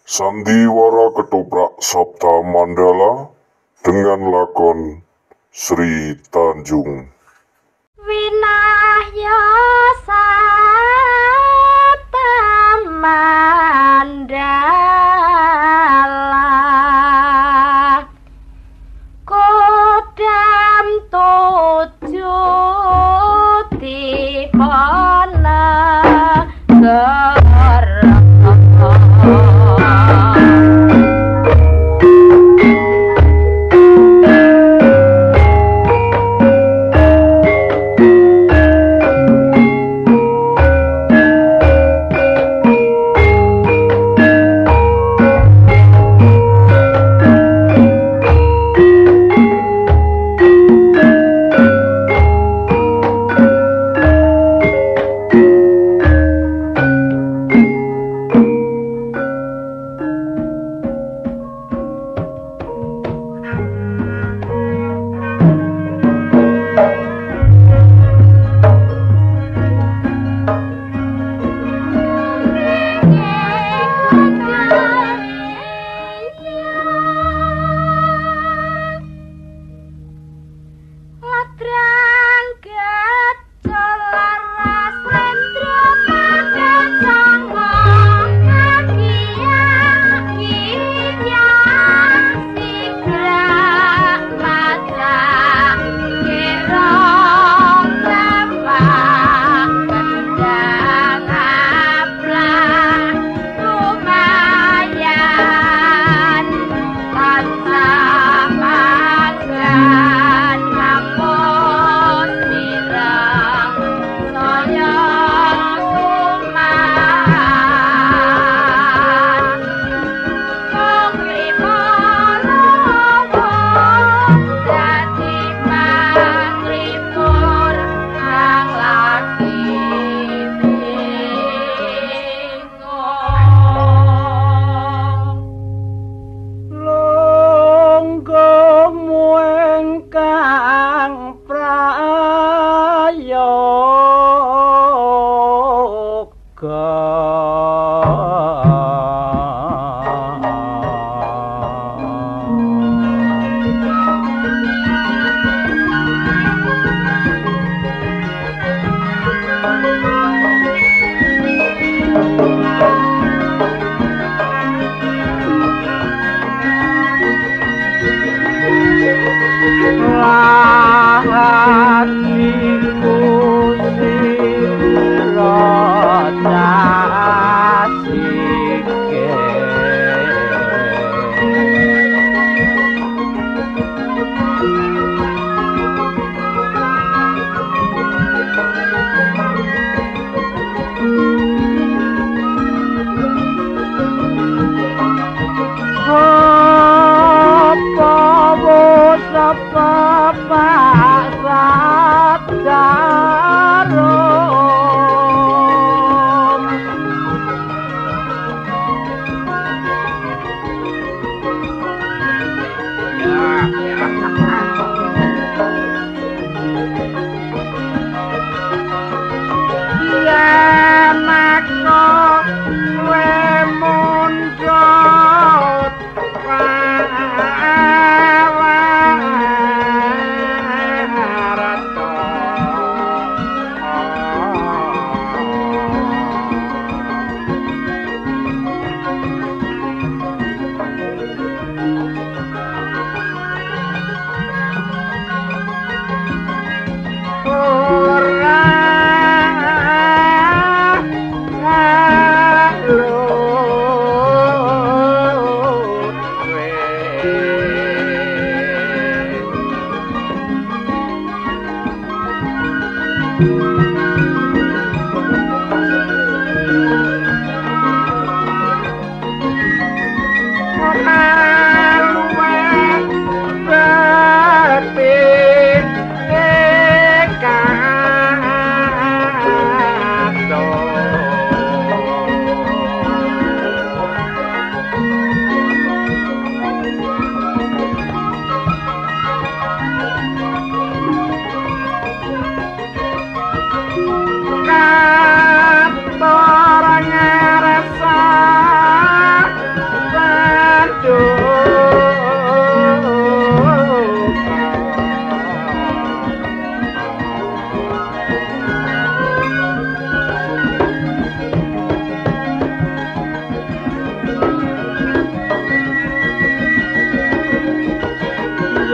Sandiwara Ketoprak Sapta Mandala dengan lakon Sri Tanjung. Winahya Sapta Mandala Kodam tujuh dipana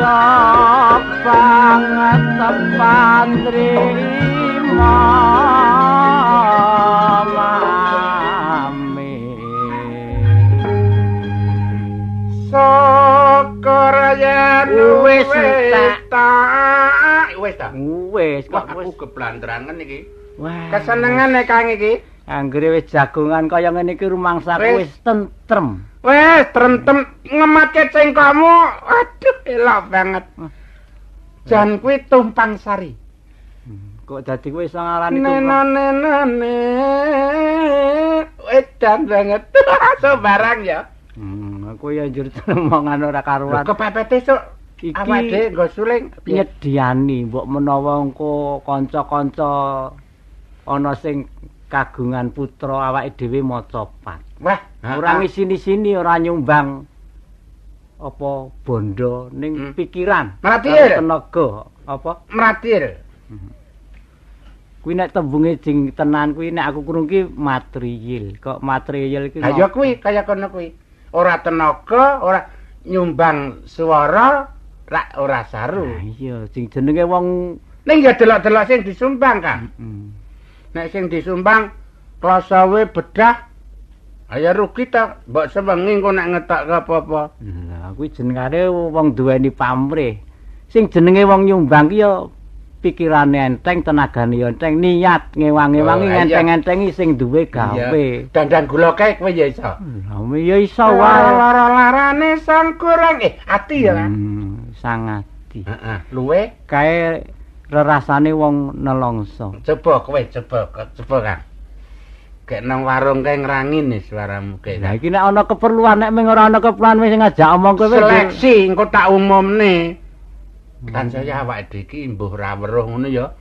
Aja banget pandrima mami. Syukur yen wis tak wis ta. Wis kok aku keblandrangen iki. Wah. Kesenengan nek Kang iki. Anggere wis jagongan kaya ngene iki rumangsaku wis tentrem. Wis trentem ngematke cengkokmu. Aduh, elok banget. Jan kuwi tumpang sari. Kok dadi kowe iso ngarani tumpang? Nene. Edan banget. Sembarang ya. Aku ya njur omongan ora karuan. Kepepet esuk iki awake dhewe nggo suling nyediani mbok menawa engko kanca-kanca ana sing kagungan putra awake dhewe maca pat. Wah, ora ngisini-sini, ora nyumbang apa bondo ning pikiran. Mratir. Tenaga apa? Mratir. Kuwi nek tembunge jing tenan kuwi nek aku krungu ki material. Kok material iki? Ha ya kuwi kaya kono kuwi. Ora tenaga, ora nyumbang swara, rak ora saru. Nah, iya, sing jenenge wong ning ya delok-delok sing disumbang, Kang. Nek sing disumbang klosowe bedah, ayo rugi ta, mbok sewengi engko nek ngetokke apa-apa. Lah kuwi jenengane wong duweni pamrih. Sing jenenge wong nyumbang ki ya pikirane enteng, tenagane ya enteng, niat ngewang-ewangi ngenteng-entengi sing duwe gawe. Dandang gula kae kowe ya iso. Lah ya iso wae. Lara-larane sang kurang ati ya, Kang. Sang ati. Heeh, luwe kae rerasane wong nelongso. Coba kowe, coba Kang. Gek nang warung kae ngrangin nih suaramu kae. Lah iki nek ana keperluan, nek mung ora ana keperluan wis ngajak omong kowe. Seleksi engko tak umumne. Kan saya awake dhewe iki mbuh ora weruh ngono ya.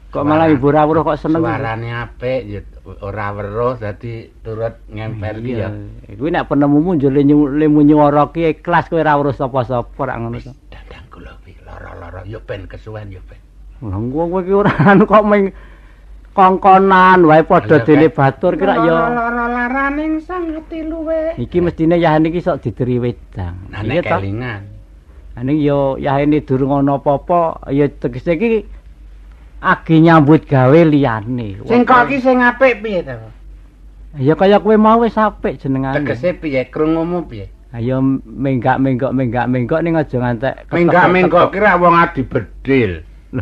Kok malah ibu ora weruh kok seneng. Suarane apik ya ora weruh dadi turut ngemper iki ya. Kuwi nek penemumu njur lemu nyuwara ki ikhlas kowe ora weruh sapa-sapa rak ngono to. Dandang kula kuwi lara-lara ya ben kesuwen ya ben. Lah kowe iki ora anu kok ming kongkonan wae padha dene batur ki rak ya. Lara-laraning sang ati luwe. Iki mestine yahane iki sok dideri wedang. Nah nek kelingan. Ning yo yahene durung ana apa-apa ya tegese iki agi nyambut gawe liyane. Sing kok iki sing apik piye ta? Ya kaya kowe mau wis apik jenengane. Tegese piye krungumu piye? Ayo menggak-menggok menggak-menggok ning aja ngantek menggak-menggok ki ra wong adi bedil. Lho.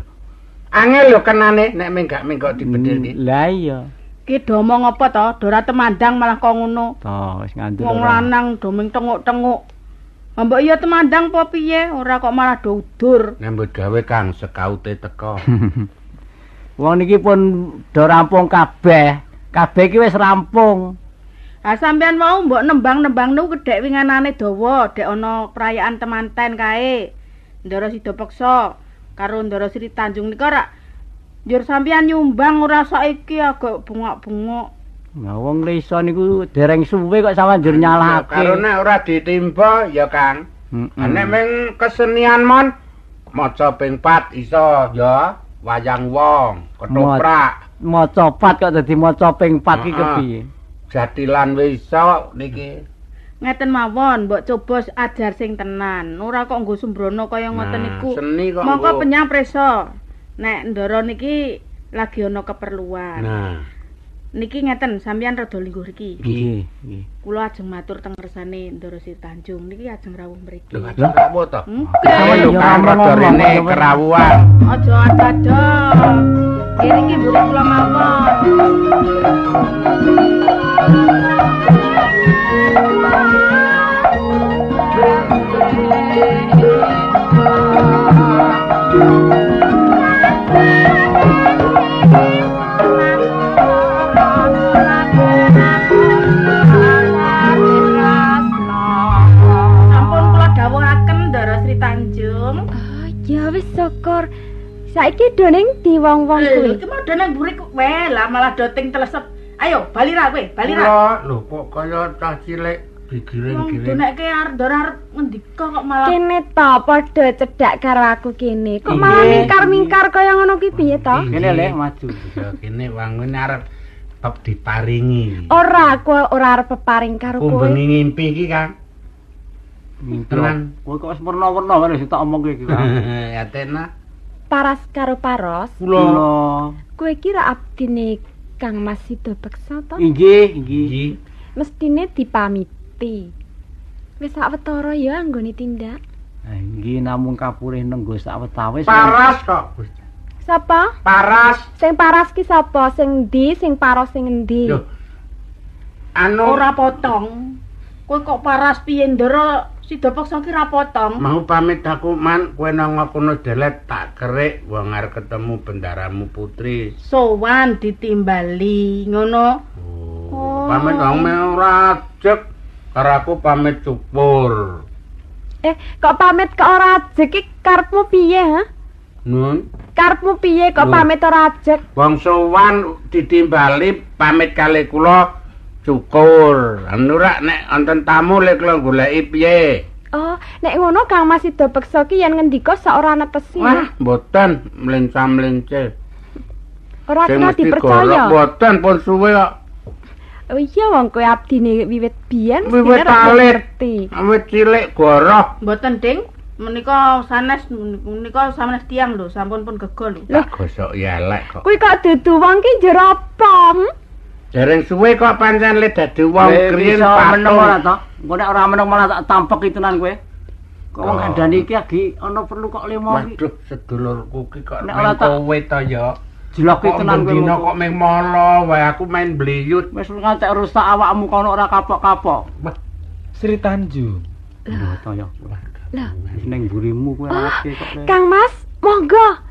Angel lho kenane nek menggak-menggok dibedil ki. Lah iya. Ki do omong apa to? Do ora temandang malah kok ngono. To wis ngandel. Wong lanang do ming tenguk-tenguk. Mbok iya temandang apa piye? Ora kok malah do udur. Nyambut gawe Kang sekaute teko. Wong niki pun do rampung kabeh. Kabeh iki wis rampung. Ha sampean mau mbok nembang-nembang niku kedhek winganane dawa, dek ana perayaan temanten kae. Ndara Sida Peksa karo Ndara Sri Tanjung nika rak njur sampean nyumbang ora saiki agak bengok-bengok. Nah wong iso niku dereng suwe kok sampean njur nyalahake. Karo nek ora ditimpa ya Kang. Nek ming kesenian mon maca ping 4 iso ya wayang wong, ketoprak. Maca pat kok dadi maca ping 4 iki kepiye? Jatilan wis iso niki. Ngeten mawon, mbok coba ajar sing tenan. Ora kok nggo sembrono kaya ngoten niku. Mongko penyang preso. Nek ndara niki lagi ana keperluan. Nah. Niki ngeten, sampeyan rada lingguh riki. Nggih, nggih. Kula ajeng matur teng ngersane Ndara Sri Tanjung niki ajeng rawuh mriki. Lho, ajeng rawuh to? Nggih. Lho, Kang rada rene kerawuhan. Aja ado-ado. Nggih niki mburi kula mawon. Sampun kula dawuhaken Ndara Sri Tanjung. Oh, ya wis syukur. Saiki do ning ndi wong-wong kuwi? Iki mau do nang mburi kowe lah malah do ting telesep. Ayo bali ra kowe, bali ra. Lho kok kaya cah cilik digiring-giring. Wong donekke arep ndara arep ngendika kok malah. Kene to padha cedhak karo aku kene. Kok malah mingkar-mingkar kaya ngono ki piye to? Kene lek maju. Ya kene wangune arep tetep diparingi. Ora, aku ora arep peparing karo kowe. Bengi ngimpi iki, Kang. Tenan. Kowe kok wis werna-werna wae sing tak omongke iki. Ya tenan. Paras karo Paros. Kula. Kowe iki ra abdine Kang Mas Sida Beksa to? Inggih, inggih. Mestine dipamiti. Wis sawetara ya anggone tindak. Inggih namung kapurih nenggo sawetawis. Paras kok. Sapa? Paras. Sing paras ki sapa? Sing endi? Sing paros sing endi? Loh. Anu ora potong. Kowe kok paras piye Ndara Sida Peksa ki ra potong. Mau pamit aku man, kowe nang kono delet tak kerik wong arep ketemu bendaramu putri. Sowan ditimbali ngono. Oh. Pamit wong ora ajeg karo aku pamit cukur. Kok pamit kok ora ajeg ki karepmu piye, ha? Nun. Karepmu piye kok pamit ora ajeg? Wong sowan ditimbali pamit kali kula cukur. Anu rak nek wonten tamu lek kula goleki piye? Oh, nek ngono Kang Mas Sida Beksa ki yen ngendika sak ora nepesi. Wah, mboten mlencam-mlence. Ora kena dipercaya. Mboten pun suwe kok. Oh iya wong kowe abdine wiwit biyen wiwit alit. Awit cilik goroh. Mboten, Ding. Menika sanes menika sanes tiyang lho, sampun pun gego lho. Lah gosok elek kok. Kuwi kok dudu wong ki njero apa? Dereng suwe kok pancen le dadi wong kriyen meneng ora to? Engko nek ora meneng malah tak tampek tenan kowe. Kok wong kandhani iki lagi ana perlu kok lemo iki. Waduh, sedulurku ki kok nek kowe to ya. Jeloki tenan kowe. Dina kok mung molo wae aku main bliyut. Wis ngantek rusak awakmu kono ora kapok-kapok. Sri Tanjung. Lho to ya. Lho, wis ning mburimu kowe awake kok. Kang Mas, monggo.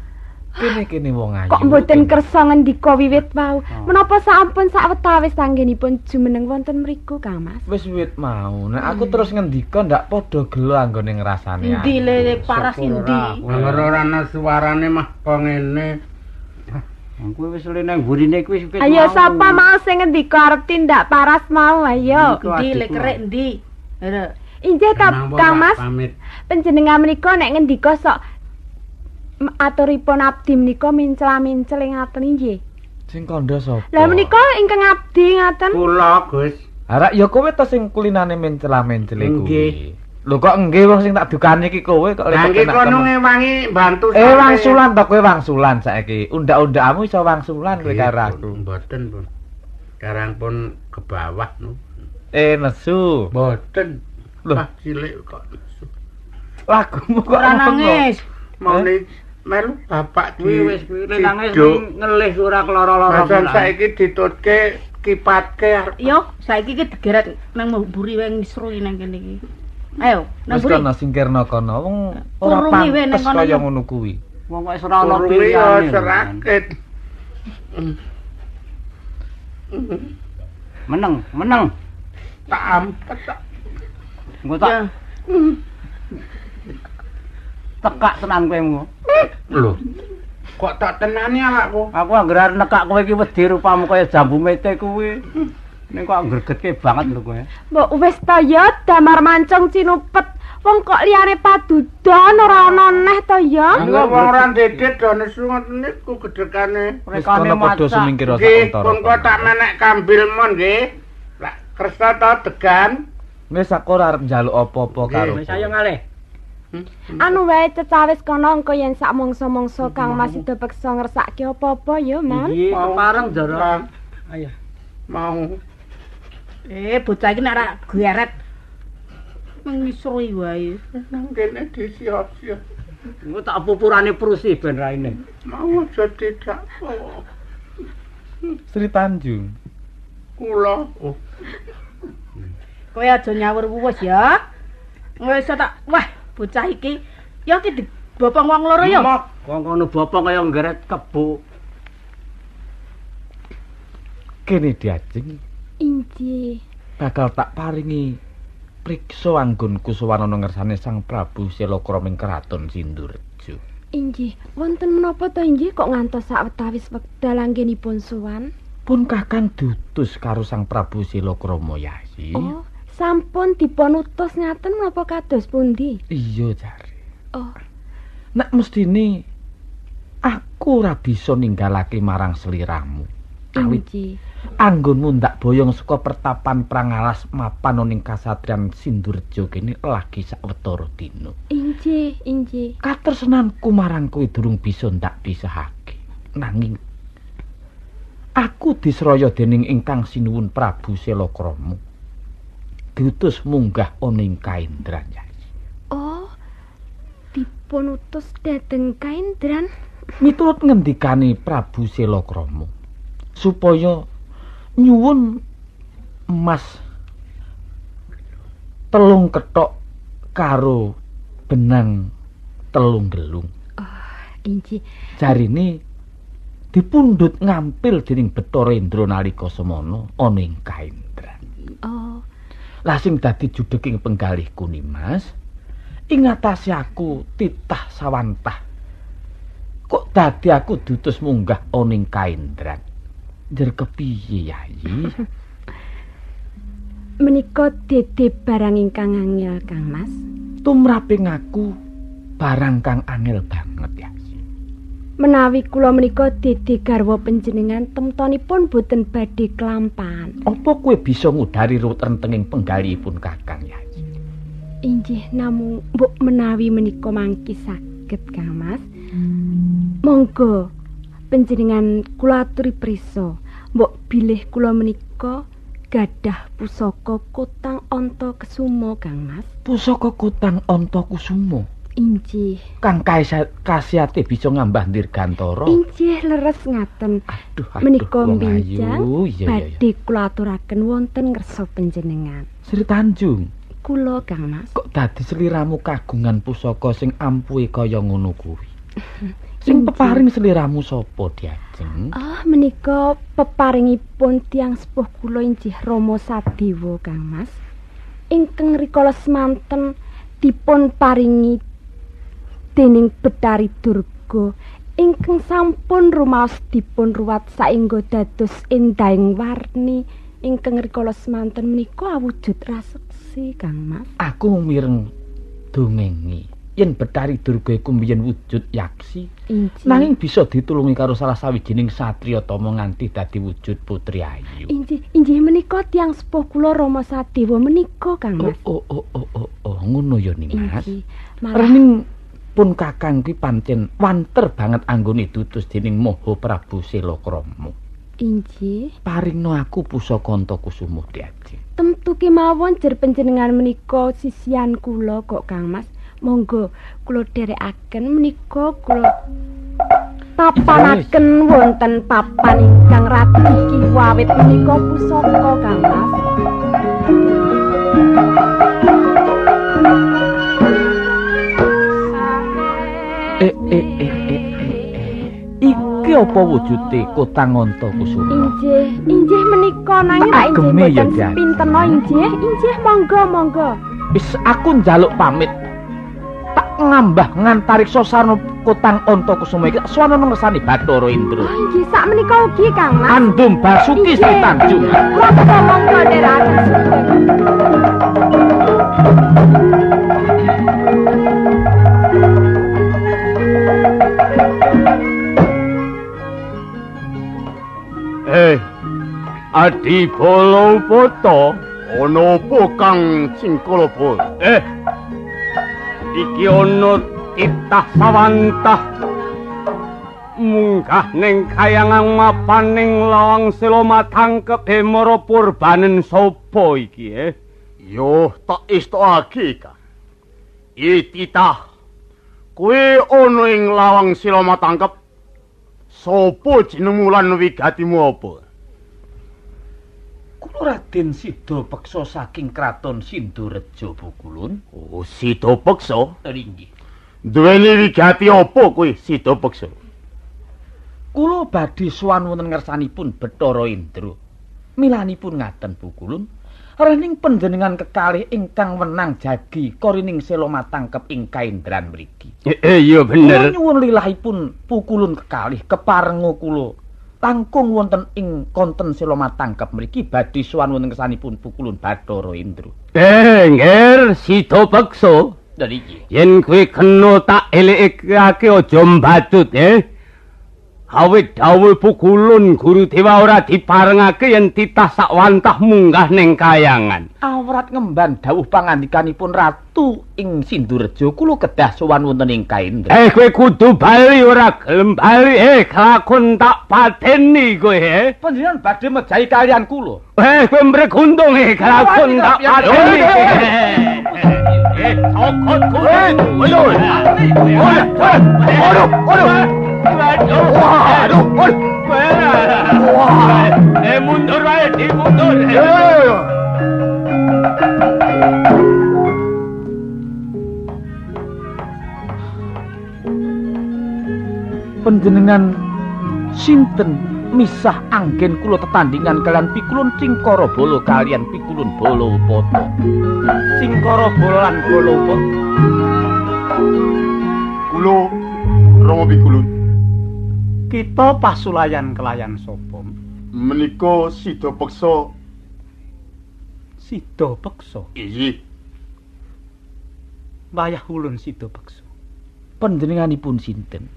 Kene-kene wong ayu. Kok mboten kersa ngendika wiwit wau. Menapa sampun sawetawis anggenipun jumeneng wonten mriku, Kang Mas? Wis wiwit mau. Nek aku terus ngendika ndak padha gelo anggone ngrasane. Endi le paras endi? Ora ana suarane mah kok ngene. Kowe wis le nang mburine kuwi wis. Ayo sapa mau sing ngendika arep tindak paras mau, ayo. Endi le kerek endi? Inggih ta, Kang Mas. Panjenengan menika nek ngendika sok aturipun abdi menika mencla-mencel ngaten inggih. Sing kandha sapa? Lah menika ingkang abdi ngaten. Kula, Gus. Arak ya kowe to sing kulinane mencla-mencel kuwi. Nggih. Lho kok nggih wong sing tak dukani iki kowe kok lek kena. Kono ngewangi bantu sampe. Wangsulan to kowe wangsulan saiki. Undak-undakmu iso wangsulan kowe karo aku. Mboten, Pun. Karang pun ke bawah no. Nesu. Mboten. Lho, cilik kok nesu. Lagumu kok ora nangis. Maune melu bapak kuwi wis kuwi nangis ngelih ora keloro-loro. Pancen saiki ditutke kipatke. Yo, saiki iki digeret nang mburi wae ngisru nang kene iki. Ayo, nang mburi. Wis kono singkirna kono wong ora pantes kaya ngono kuwi. Wong kok wis ora ono pilihane. Serakit. Meneng, meneng. Tak ampet tak. Engko tak tekak tenan kowe mu. Lho. Kok tak tenani awakku? Aku anggere arep nekak kowe iki wedi rupamu kaya jambu mete kuwi. Ning kok gregetke banget lho kowe. Mbok wis ta ya damar mancung cinupet. Wong kok liyane padudon ora ana neh to ya. Wong ora dedet do nesu ngoten niku gedhekane. Wis kono padha sumingkir sak antara. Nggih, kok tak menek kambil mon nggih. Lak kersa ta degan. Wis aku ora arep njaluk apa-apa karo. Wis ayo ngalih. Anu wae cecawis kono engko yen sak mangsa-mangsa Kang Mas Sida Beksa ngersake apa-apa ya, Man. Iki kepareng Ndara. Ayo. Mau. Bocah iki nek ora geret mengisrui wae. Nang kene disiap-siap. Engko tak pupurane prusi ben raine. Mau aja tidak. Sri Tanjung. Kula. Kowe aja nyawur wuwus ya. Wis tak wah bocah iki ya iki dibopong wong loro ya. Wong kono bopong kaya nggeret kebo. Kene diajeng. Inggih. Bakal tak paringi priksa anggonku sowan ana ngersane Sang Prabu Selakrama ing Kraton Sindurejo. Inggih, wonten menapa to inggih kok ngantos sawetawis wekdal anggenipun sowan? Pun kakang diutus karo Sang Prabu Selakrama Yayi. Oh, sampun dipun utus ngaten menapa kados pundi? Iya, jare. Oh. Nek mestine aku ora bisa ninggalake marang sliramu. Awit Anggonmu ndak boyong saka pertapan Prangalas mapan ning kasatriyan Sindurejo kene lagi sawetara dina. Inggih, inggih. Katresnanku marang kowe durung bisa ndak pisahake. Nanging aku disraya dening ingkang sinuwun Prabu Selakrama. Diutus munggah ana ing Kaendran, Yai. Oh. Dipun utus dhateng Kaendran. Miturut ngendikane Prabu Selakrama supaya nyuwun emas 3 kethok karo benang 3 gelung. Oh, inggih. Jarine dipundhut ngampil dening Bathara Indra nalika semana ana ing Kaendran. Oh. Lah sing dadi judeking penggalihku Nimas, ing ngatasi aku titah sawantah. Kok dadi aku diutus munggah ana ing Kaendran. Njer kepiye, Yayi? Menika dede barang ingkang angel, Kang Mas. Tumraping aku barang kang angel banget, Yayi. Menawi kula menika dede garwa panjenengan temtonipun boten badhe kelampahan. Apa kowe bisa ngudari ruwet rentenging penggalihipun Kakang, Yayi? Inggih, namung mbok menawi menika mangki saged, Kang Mas. Monggo panjenengan kula aturi prisa, mbok bilih kula menika gadah pusaka Kotang Anta Kesuma, Kang Mas. Pusaka Kotang Anta Kusuma? Inggih. Kang kasiate bisa ngambah dirgantara. Inggih, leres ngaten. Aduh, aduh, menika mbinjang badhe kula aturaken wonten ngersa panjenengan. Sri Tanjung. Kula, Kang Mas. Kok dadi sliramu kagungan pusaka sing ampuhe kaya ngono kuwi? Sing peparing sliramu sapa, Diajeng? Ah, menika peparingipun tiyang sepuh kula inggih Rama Sadewa, Kang Mas. Ingkang rikala semanten dipun paringi dening Bathari Durga ingkang sampun rumaos dipun ruwat saengga dados endahing warni ingkang rikala semanten menika awujud raseksi, Kang Mas. Aku mireng dongengi yen Bathari Durga iku mbiyen wujud yaksi, nanging bisa ditulungi karo salah sawijining satriya tama nganti dadi wujud putri ayu. Inggih, inggih menika tiyang sepuh kula Rama Sadewa menika, Kang Mas. Oh, oh, oh, oh, oh, ngono ya, Nimas. Rening pun Kakang kuwi pancen wanter banget anggone diutus dening Maha Prabu Selakrama. Inggih. Paringno aku pusaka Antakusuma, Diajeng. Temtu kemawon jer panjenengan menika sisian kula kok, Kang Mas. Monggo kula dherekaken menika kula papanaken wonten papan ingkang radi kiwawit menika pusaka, Kang Mas. Iki apa wujude Kotang Antakusuma? Inggih, inggih menika nanging rak inggih boten sepinten inggih. Inggih monggo monggo. Wis aku njaluk pamit. Tak ngambah ngantariksa sarana Kotang Antakusuma iki sowan ana ngersani Bathara Indra. Oh inggih sak menika ugi, Kang Mas. Andum Basuki Sri Tanjung. Monggo monggo dherekaken sugeng. Adi Balaupata, ana apa Kang Cingkalapa? Iki ana titah sawantah munggah ning kayangan mapan ning Lawang Sela matangkep Hemara Purbanen sapa iki, Yo tak istokake, Kang. Iki titah kowe ana ing Lawang Sela matangkep. Sapa jenengmu lan wigatimu apa? Kula Raden Sida Peksa saking Kraton Sindurejo, Pukulun. Oh, Sida Peksa? Inggih. Duweni wigati apa kowe, Sida Peksa? Kula badhe sowan wonten ngersanipun Bathara Indra. Milanipun ngaten, Pukulun. Rening panjenengan kekalih ingkang wenang jagi korining sela matangkep ing Kaendran mriki. Iya bener. Kula nyuwun lilahipun Pukulun kekalih keparenga kula langkung wonten ing konten sela matangkep mriki badhe sowan wonten ngersanipun Pukulun Bathara Indra. Ngger Sida Peksa. Niki. Yen kowe kena tak elekake aja mbatut, Awit dawuh Pukulun Guru Dewa ora diparengake yen titah sakwantah munggah ning kayangan. Awrat ngemban dawuh pangandikanipun ratu ing Sindurejo kula kedah sowan wonten ing Kaendran. Kowe kudu bali ora gelem bali. Kelakon tak pateni kowe. Panjenengan badhe mejahi kalian kula. Kowe mreguntung kelakon tak pateni. Cokot kowe. Ayo. Aduh. Waduh, mundur wae, dimundur. Yo. Panjenengan sinten misah anggen kula tetandingan kalian pikulun Cingkara Bala kalian pikulun Bala Upata. Cingkara Bala lan Bala Upata. Kula Rama Pikulun. Kita pasulayan kelayan sapa? Menika sida peksa. Sida peksa? Inggih. Wayah ulun sida peksa. Panjenenganipun sinten?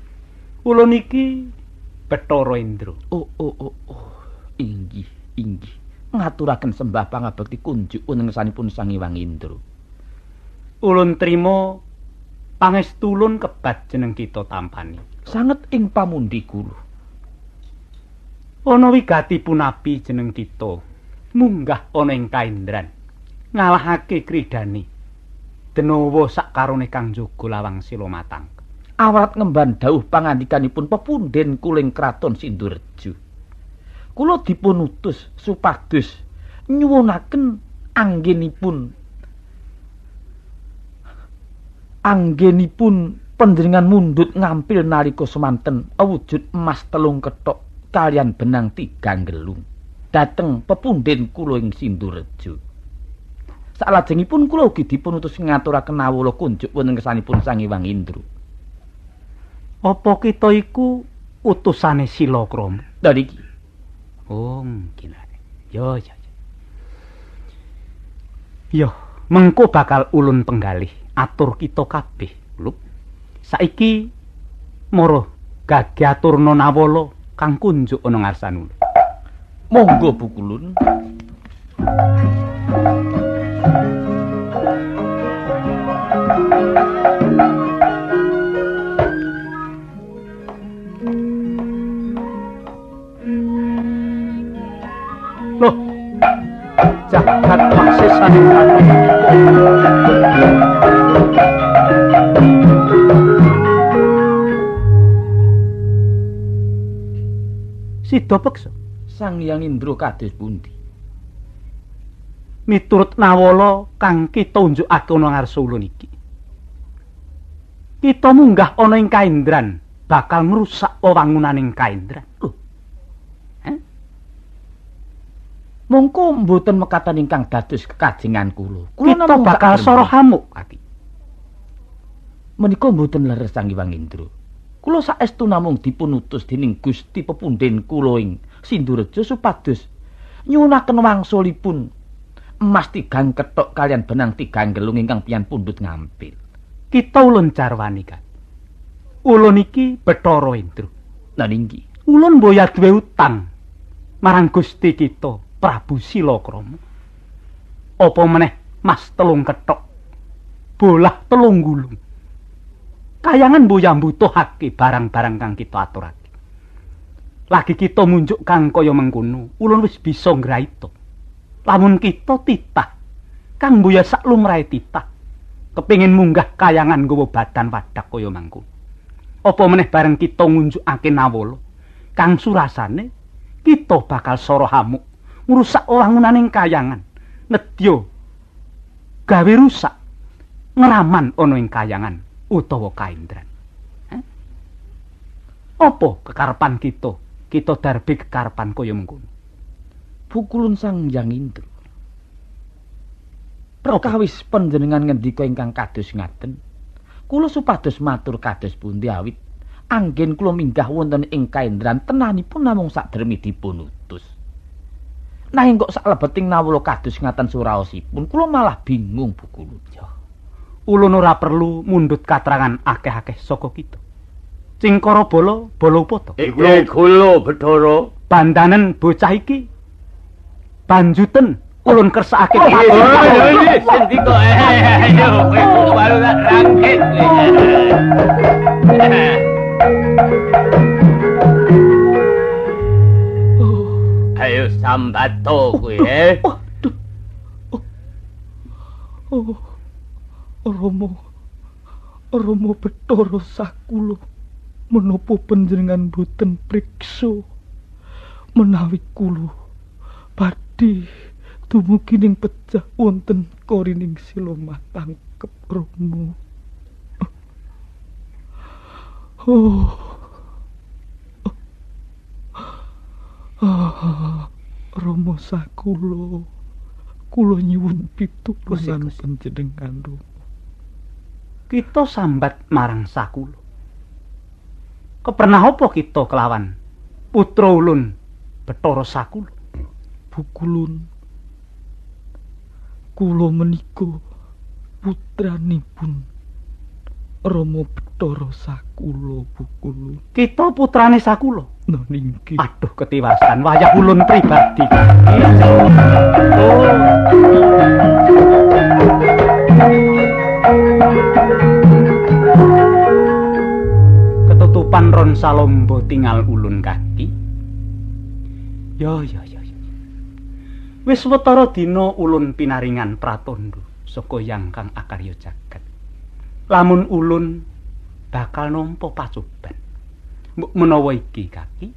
Ulun iki Bathara Indra. Oh. Inggih, inggih. Ngaturaken sembah pangabekti kunjuk wonten ngersanipun Sang Hyang Indra. Ulun trima pangestu ulun kebat jeneng kita tampani. Sanget ing pamundi kula. Ana wigati punapi jeneng kita munggah ana ing Kaendran ngalahake kridane Denawa sakarone kang njaga lawang Silomatang. Awrat ngemban dawuh pangandikanipun pepundhen kuling kraton Sindurejo. Kula dipun utus supados nyuwunaken anggenipun panjenengan mundhut ngampil nalika semanten awujud emas 3 kethok kalian benang 3 gelung dhateng pepundhen kula ing Sindurejo. Salajengipun kula ugi dipun utus ngaturaken nawala kunjuk wonten ngersanipun Sang Hyang Indra. Apa kita iku utusane Silakrama? Lha niki. Oh, mungkin. Yo. Yo, mengko bakal ulun penggalih atur kita kabeh, Lup. Saiki mara gage aturna nawala kang kunjuk ana ngarsan ulun. Monggo Pukulun. Loh, jagat maksesane kabeh. Sida peksa Sang Hyang Indra kados pundi? Miturut nawala kang kita unjukake ana ngarsa ulun iki, kita munggah ana ing Kaendran bakal ngrusak wewangunaning Kaendran. Lho. Heh? Mongko mboten mekaten ingkang dados kekajengan kula. Kula namung bakal sora hamuk kaki. Menika mboten leres Sang Hyang Indra. Kula saestu namung dipun utus dening Gusti pepundhen kula ing Sindurejo supados nyuwunaken wangsulipun emas 3 kethok kalian benang 3 gelung ingkang pian pundhut ngampil. Kita ulun carwani kan. Ulun iki Bathara Indra. Lha niki ulun mboya duwe utang marang Gusti kita Prabu Silakrama. Apa meneh mas 3 kethok, bolah 3 gulung. Kayangan mboya mbutuhake barang-barang kang kita aturake. Lagi kita munjuk kang kaya mengkono, ulun wis bisa ngraita. Lamun kita titah, kang mboya sak lumrahe titah, kepengin munggah kayangan nggawa badan wadak kaya mangkono. Apa meneh bareng kita ngunjukake nawala, kang surasane kita bakal sora hamuk, ngrusak wangunaning kayangan, nedya gawe rusak, ngraman ana ing kayangan utawa Kaendran. Apa kekarepan kita? Kita darbe kekarepan kaya mengkono. Pukulun Sang Hyang Indra. Perkawis panjenengan ngendika ingkang kados ngaten, kula supados matur kados pundi awit anggen kula minggah wonten ing Kaendran tenanipun namung sakdermi dipun utus. Nanging kok saklebeting nawala kados ngaten suraosipun kula malah bingung Pukulun. Ulun ora perlu mundhut katrangan akeh-akeh saka kita. Cingkara bala bala upata. Kula Bathara. Bandanen bocah iki banjuten ulun kersakake. Sendika ayo kowe baru tak rangkit. Ayo sambato kowe. Aduh. Oh. Rama. Rama Bathara Sakula, menapa panjenengan boten priksa menawi kula badhe dumugi ning pejah wonten korining Silomah tangkep Rama. Oh. Oh. Rama Sakula, kula nyuwun pitulungan panjenengan Rama. Kita sambat marang Sakula. Kepernah apa kita kelawan putra ulun Bathara Sakula? Bukulun, kula menika putranipun Rama Bathara Sakula. Bukulun. Kita putrane Sakula. Nah niki. Aduh ketiwasan wayah ulun pribadi. Ketutupan ron salombo tinggal ulun kaki. Yo yo yo. Wis wetara dina ulun pinaringan pratandha saka Yang Kang Akarya jagat. Lamun ulun bakal nampa pacoban. Mbok menawa iki kaki,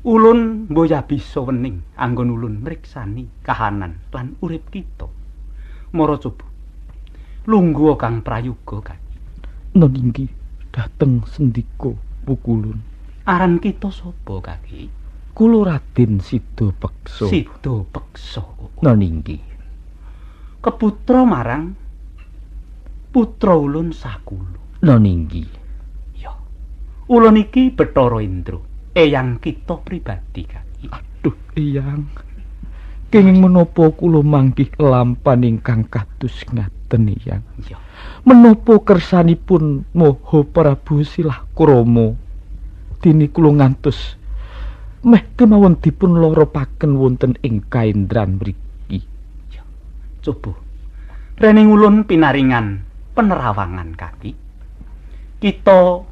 ulun mboya bisa wening anggon ulun mriksani kahanan lan urip kita. Mara coba. Lungguh Kang Prayoga kaki. Nun inggih dhateng sendika Pukulun. Aran kita sapa kaki? Kula Raden Sida Peksa. Sida Peksa. Nun inggih. Keputra marang putra ulun Sakula. Nun inggih. Ya. Ulun iki Bathara Indra, eyang kita pribadi kaki. Aduh, eyang. Kenging menapa kula manggih lampan ingkang kados ngaten eyang? Ya. Menapa kersanipun Maha Prabu Silakrama? Dene kula ngantos meh kemawon dipun loropaken wonten ing kaendran mriki. Ya. Coba rening ulun pinaringan penerawangan kaki. Kita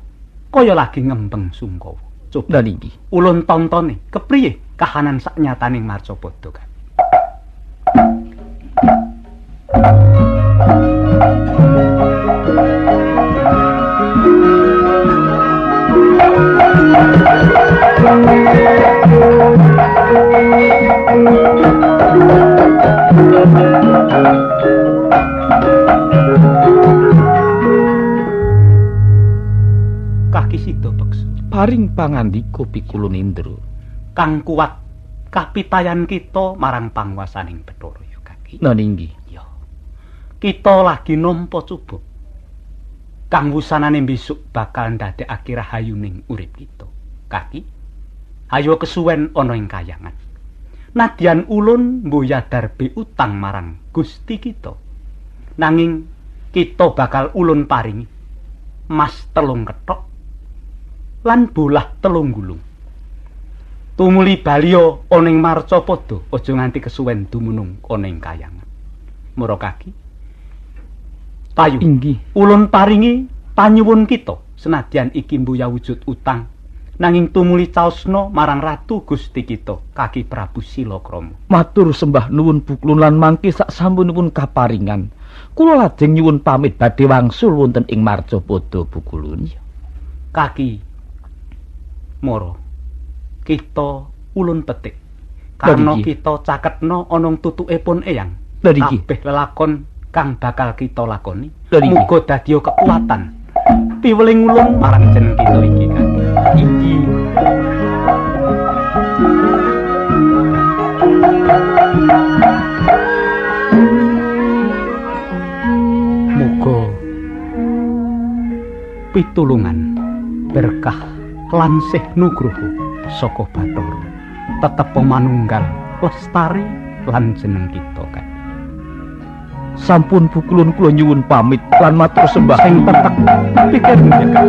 kaya lagi ngembeng sungkawa. Coba niki ulun tontone kepriye kahanan saknyataning marcapada kaki. Kaki Sida Peksa paring pangandika Pikulun Indra kang kuat kapitayan kita marang panguwasaning Bathara ya kaki. Nun inggih. Ya. Kita lagi nampa coba kang wusanane besok bakal ndadekake rahayuning urip kita. Kaki, ayo kesuwen ana ing kayangan. Nadyan ulun mboya darbe utang marang Gusti kita. Nanging kita bakal ulun paringi mas 3 kethok lan bolah 3 gulung. Tumuli baliya ana ing marcapada, aja nganti kesuwen dumunung ana ing kayangan. Mara kaki. Payu. Inggih. Ulun paringi panyuwun kita senadyan iki mbuya wujud utang, nanging tumuli caosna marang Ratu Gusti kita, Kaki Prabu Silakrama. Matur sembah nuwun Buklun lan mangke sak sampunipun kaparingan. Kula lajeng nyuwun pamit badhe wangsul wonten ing marcapada Bukulun. Kaki Mara, kita ulun petik. Karena kita caketna ana tutuke pun eyang. Kabeh lelakon kang bakal kita lakoni muga dadi kekuatan piweling ulun marang jeneng kita iki kan. Iki muga pitulungan berkah lan sih nugroho saka Bathara tetep manunggal lestari lan jeneng kita kan. Sampun pukulun kula nyuwun pamit lan matur sembah sing tetek pikir njenengan.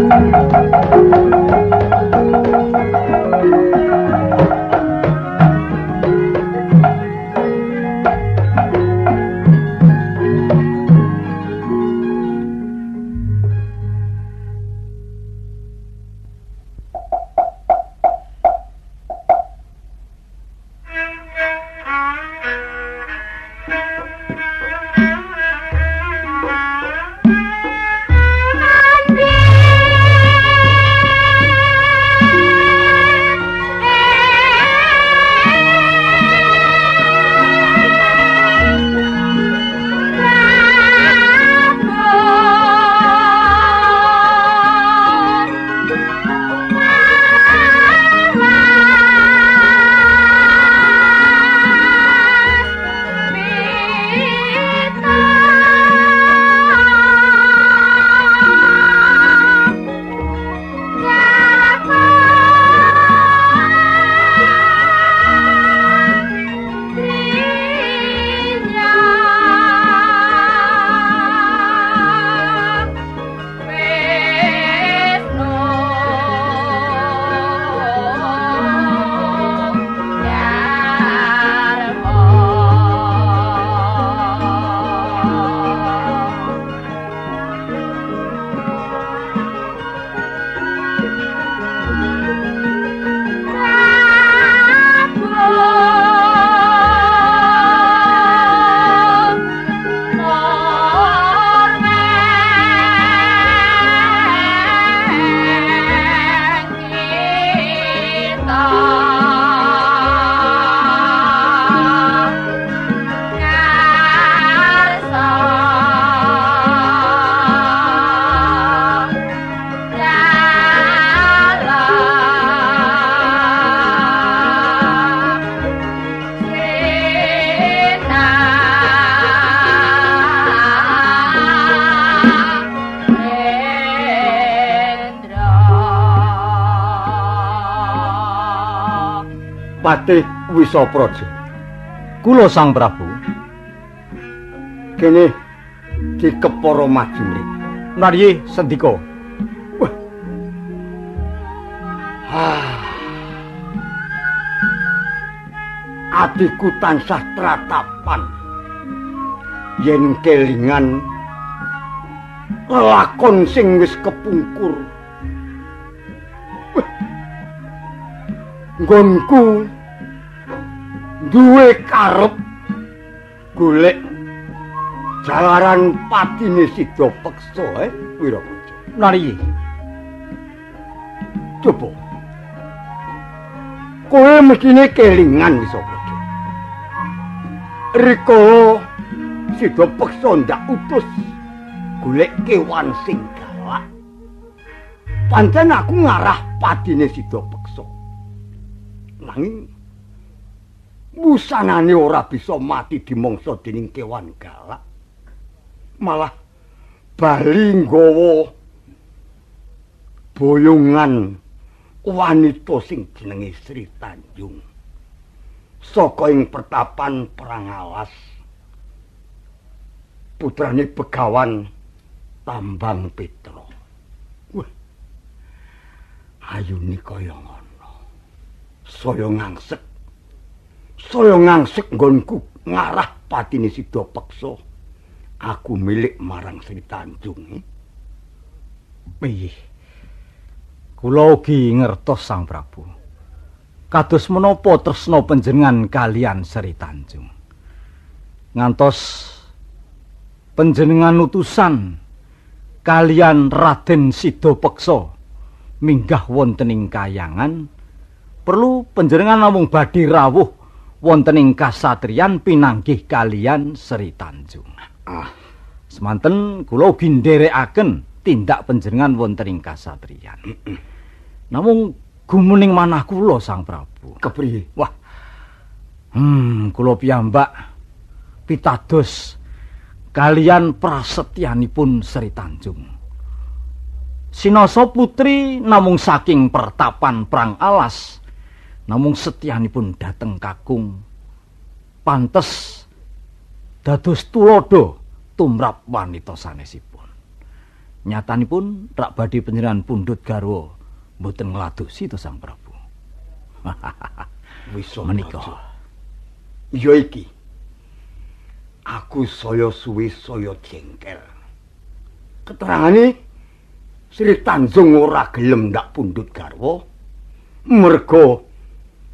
Patih Wisapraja. Kula Sang Prabu. Kene dikepara maju mriki. Narye sendika. Wah. Atiku tansah tratapan yen kelingan lelakon sing wis kepungkur. Nggonku duwe karep golek jalaran patine sida peksa Wirapraja. Nariye? Coba. Kowe mestine kelingan Wisapraja. Rikala sida peksa ndak utus golek kewan sing galak. Pancen aku ngarah patine sida peksa. Nanging busanane ora bisa mati dimangsa dening kewan galak. Malah bali nggawa boyongan wanita sing jenenge Sri Tanjung saka ing pertapan Perang Alas, putrane Begawan Tambang Petra. Wah, ayune kaya ngono. Saya ngangsek. Saya ngangsek nggonku ngarah patine sida peksa. Aku milik marang Sri Tanjung. Piye? Kula ugi ngertos Sang Prabu. Kados menapa tresna panjenengan kalian Sri Tanjung. Ngantos panjenengan utusan kalian Raden Sidapeksa minggah wonten ing kayangan, perlu panjenengan namung badhe rawuh wonten ing kasatriyan pinanggih kalian Sri Tanjung. Ah, semanten kula ugi nderekaken tindak panjenengan wonten ing kasatriyan. Namung gumuning manah kula Sang Prabu. Kepriye? Wah. Kula piyambak pitados kalian prasetyanipun Sri Tanjung. Sinasa putri namung saking pertapan Prang Alas, namung setyanipun dhateng kakung pantes dados tuladha tumrap wanita sanesipun. Nyatanipun rak badhe panjenengan pundhut garwa mboten ngladosi to Sang Prabu. Wis menika. Ya iki. Aku saya suwe saya jengkel. Keterangane Sri Tanjung ora gelem ndak pundhut garwa merga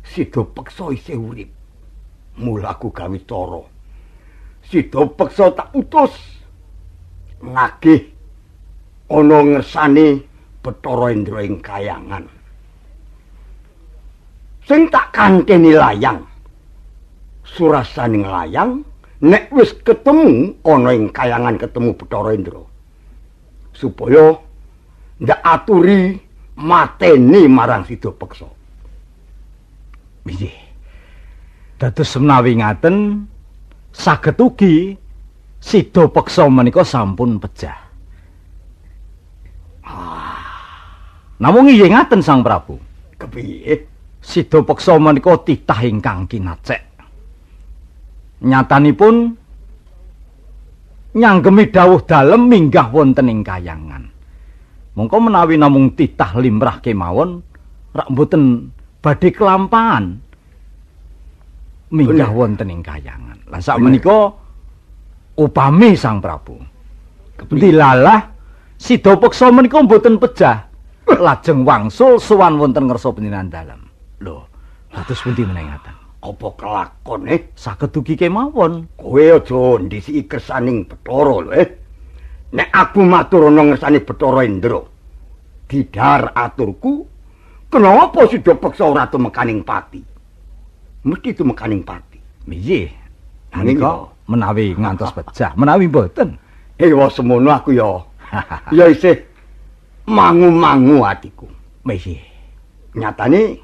Sida Peksa isih urip. Mula aku gawe cara. Sida Peksa tak utus nagih ana ngersane Bathara Indra ing kayangan. Sing tak kanteni layang. Surasaning layang nek wis ketemu ana ing kayangan ketemu Bathara Indra. Supaya ndak aturi mateni marang Sida Peksa. Nggih. Dados menawi ngaten saged ugi Sida Peksa menika sampun pejah. Namung inggih ngaten Sang Prabu. Kepiye? Sida Peksa menika titah ingkang kinacek. Nyatanipun nyanggemi dawuh dalem minggah wonten ing kayangan. Mongko menawi namung titah limrah kemawon rak mboten badhe kelampahan minggah wonten ing kayangan. Lah sakmenika upami Sang Prabu dilalah Sida Peksa menika mboten pejah lajeng wangsul sowan wonten ngersa panjenengan dalem. Lho, dados pundi menawi ngaten? Apa kelakon Saged ugi kemawon. Kowe aja ndhisiki kersaning Bathara lho Nek aku matur ana ngersane Bathara Indra, didhar aturku, kenapa Sida Peksa ora tumekaning pati? Mesti tumekaning pati. Nggih. Menika menawi ngantos pejah, menawi mboten. Ewa semono aku ya. Ya isih mangu-mangu atiku. Nggih. Nyatane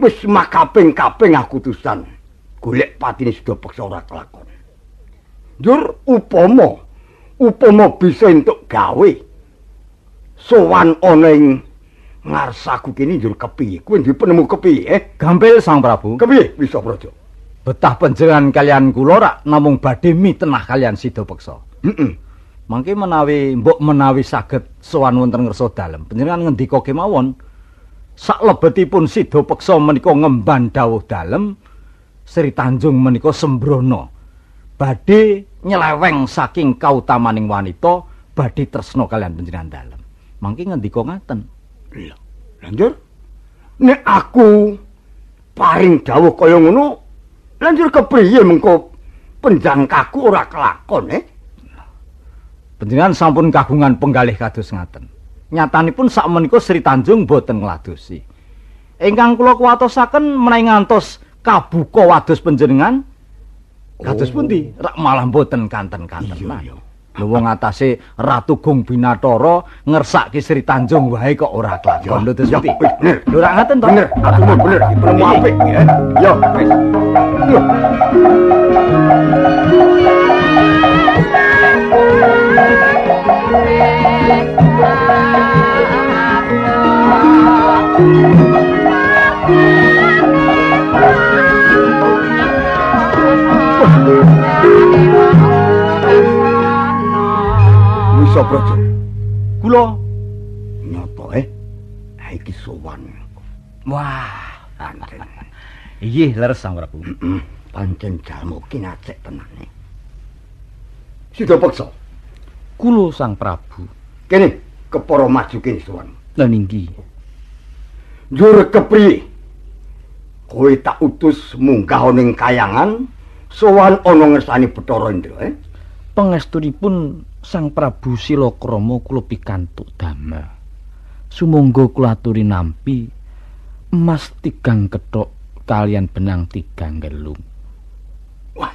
wis makaping-kaping aku tusan golek patine Sida Peksa ora kelakon. Njur upama bisa entuk gawe sowan ana ing ngarsaku kene njur kepiye? Kowe duwe penemu kepiye? Gampil Sang Prabu. Kepiye bisa Praja? Betah panjenengan kalian kula rak namung badhe mitenah kalian Sida Peksa. Heeh. Mangke menawi mbok menawi saged sowan wonten ngersa dalem, panjenengan ngendika kemawon. Saklebetipun Sida Peksa menika ngemban dawuh dalem, Sri Tanjung menika sembrono badhe nyeleweng saking kautamaning wanita, badhe tresna kalian panjenengan dalem. Mangke ngendika ngaten. Lha, lanjur nek aku paring dawuh kaya ngono, lanjur kepriye mengko penjangkaku ora kelakon Panjenengan sampun kagungan penggalih kados ngaten. Nyatanipun sakmenika Sri Tanjung boten ngladosi. Ingkang kula kuwatosaken menawi ngantos kabuka wados panjenengan kados pundi? Rak malah boten kanten-kantenan. Lho wong atase Ratu Gung Binathara ngersake Sri Tanjung wae kok ora kelakon. Lho terus pundi? Bener. Lho rak ngaten to? Bener, atumu bener, penemu apik ya. Yo wis. Lho. Wisa Praja. Kula nyoto iki sowan. Wah, pancen. Inggih leres Sang Prabu. Pancen jalma kinacek tenane. Sida Peksa. Kula Sang Prabu. Kene kepara maju kene sowan. Lah ninggi. Njur kepriye? Kowe tak utus munggah ana ing kayangan sowan ana ngersane Bathara Indra Pangestunipun Sang Prabu Silakrama kula pikantuk damel. Sumangga kula aturi nampi emas 3 kethok kalian benang 3 gelung. Wah.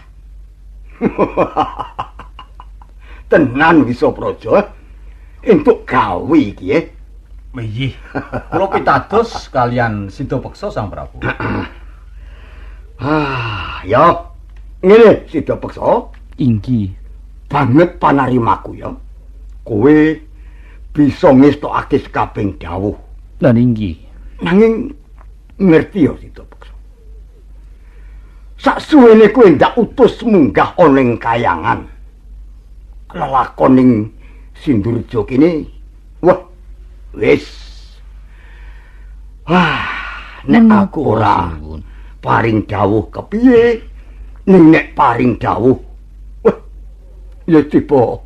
Tenan Wisa Praja. Entuk gawe iki Nggih. Kula pitados kalian Sida Peksa Sang Prabu. Ah, ya. Ngene Sida Peksa. Inggih. Banget panarimaku ya. Kowe bisa ngestokake sekabehing dawuh. Lah inggih. Nanging ngerti ya Sida Peksa. Saksuwene kowe ndak utus munggah ana ing kayangan. lelakon ning Sindurja kene. Wah, wis. Wah, nek aku ora paring dawuh kepiye? Ning nek paring dawuh, wah, ya tiba.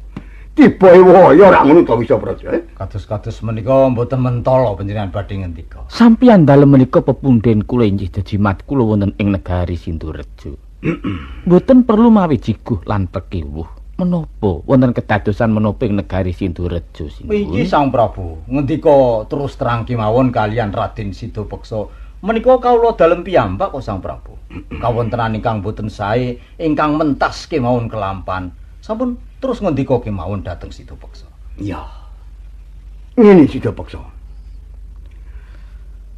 Tiba waya ora ngono to bisa Praja. Kados-kados menika mboten mentala panjenengan badhe ngendika. Sampeyan dalem menika pepundhen kula inggih jejimat kula wonten ing negari Sindurejo. Mboten perlu mawi jiguh lan pekiwuh. Menapa wonten kedadosan menapa ing negari Sindurejo sinten? Iki Sang Prabu ngendika terus terang kemawon kalian Raden Sidapeksa. Menika kawula dalem piyambak kok Sang Prabu. Kawontenan ingkang boten sae ingkang mentas kemawon kelampan. Sampun terus ngendika kemawon dhateng Sidapeksa. Ya. Ngene Sidapeksa.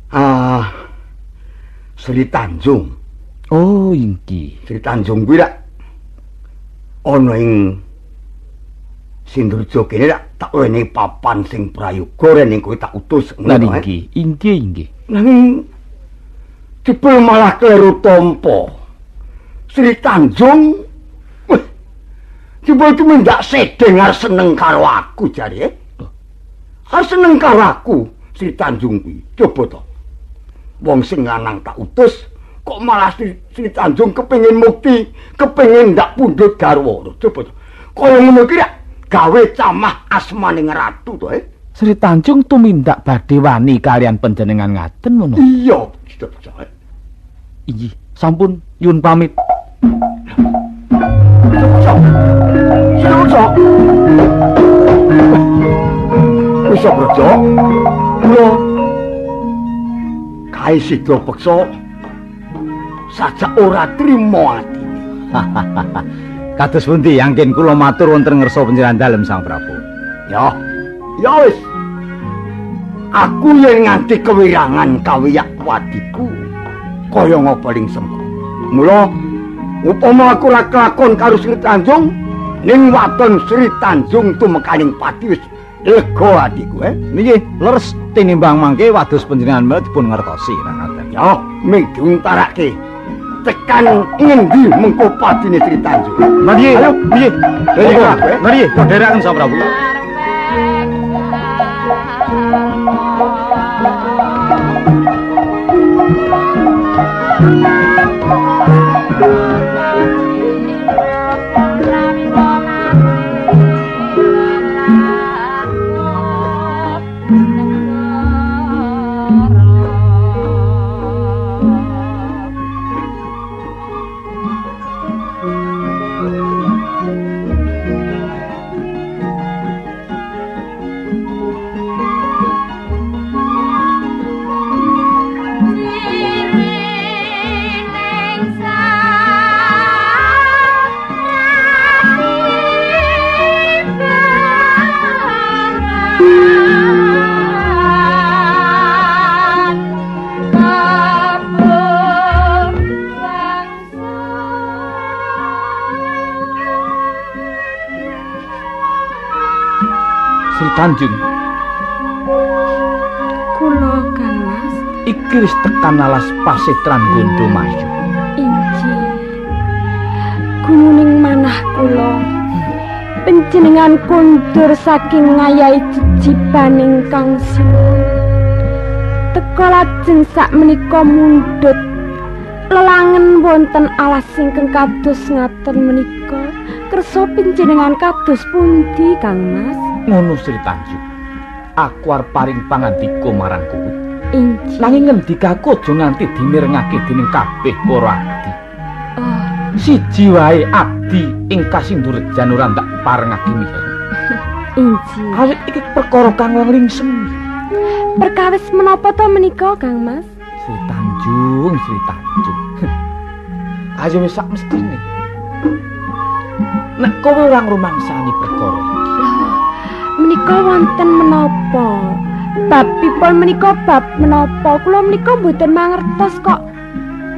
Ah, Sri Tanjung. Oh, inggih. Sri Tanjung kuwi rak ana ing Sindurja kene rak tak wenehi papan sing prayoga rene kowe tak utus ngono. Inggih, inggih, inggih. Nanging jebul malah kleru tampa. Sri Tanjung jebul tumindak sedeng arep seneng karo aku jare. Arep seneng karo aku Sri Tanjung kuwi. Coba to. Wong sing lanang tak utus kok malah Sri Tanjung kepengin mukti, kepengin ndak pundhut garwa. Coba to. Kaya ngono iki rak gawe camah asmaning ratu to, Sri Tanjung tumindak badhe wani kalian panjenengan ngaten ngono. Iya, Sidapeksa. Inggih, sampun nyuwun pamit. Sidapeksa. Wis Praja. Kula kae Sidapeksa sajak ora trima atine. Kados pundi anggen kula matur wonten ngersa panjenengan dalem Sang Prabu. Ya. Ya wis. Aku yen nganti kewirangan kawiyak wadiku kaya ngapa lingsemku. Mula upama aku ora kelakon karo Sri Tanjung, ning waton Sri Tanjung tumekaning pati wis lega atiku. Nggih, leres tinimbang mangke wados panjenengan mel dipun ngertosi ngaten. Ya, ming diuntarake tekan ngendi mengko patine Sri Tanjung. Nggih, nggih. Nggih, dherekaken Sang Prabu. Sri Tanjung. Kula Kang Mas. Iki wis tekan alas Pasetran Gondomayu. Inggih. Gumuning manah kula. Panjenengan kondur saking ngayahi jejibaning Kang Siwon. Teka lajeng sakmenika mundhut lelangen wonten alas ingkang kados ngaten menika. Kersa panjenengan kados pundi Kang Mas? Ngono Sri Tanjung. Aku arep paring pangandika marang kowe. Inggih. Nanging ngendikaku aja nganti dimirengake dening kabeh para abdi. Oh. Siji wae abdi ing Kasindurejan ora ndak parengake mireng. Inggih. Awit iki perkara kang lingsem. Perkawis menapa to menika Kang Mas? Sri Tanjung, Sri Tanjung. Ayo wis sak mestine. Nek kowe ora ngrumangsani perkara iki. Menika wonten menapa? Babipun menika bab menapa? Kula menika mboten mangertos kok.